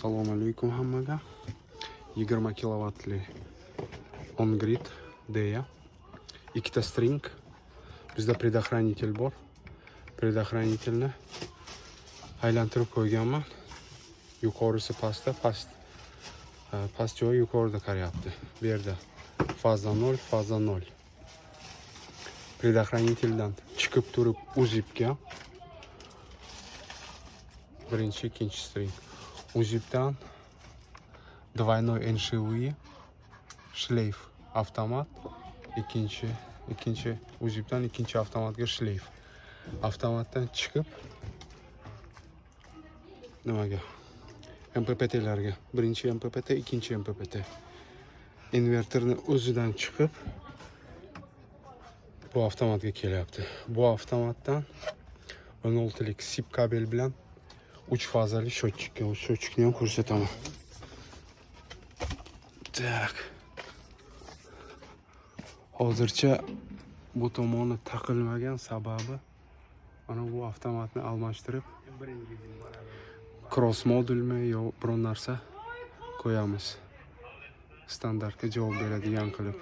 Assalomu alaykum hammaga. 20 kilovatli on-grid Deye. Ikkita string. Bizda предохранитель bor. Предохранитель ni aylantirib qo'yganman. Yuqorisi pastda, past joyi yuqorida qarayapti. Bu yerda faza 0, faza 0. Предохранитель dan chiqib turib УЗИП ga birinchi, ikkinchi string. УЗИП dan двойной НШВ шлейф avtomat, ikkinchi УЗИП dan ikkinchi avtomatga шлейф. Avtomatdan chiqib nimaga? MPPTlarga. Birinchi MPPT, ikkinchi MPPT. Inverterni o'zidan chiqib bu avtomatga kelyapti. Bu avtomatdan 16 lik SIP kabel bilan 3 fazali счетчик ka. Счетчик ni ham ko'rsataman. Так. Hozircha bu tomoni taqilmagan, sababi mana bu avtomatni almashtirib cross modulmi yo biron narsa qo'yamiz. Standartga javob beradigan qilib.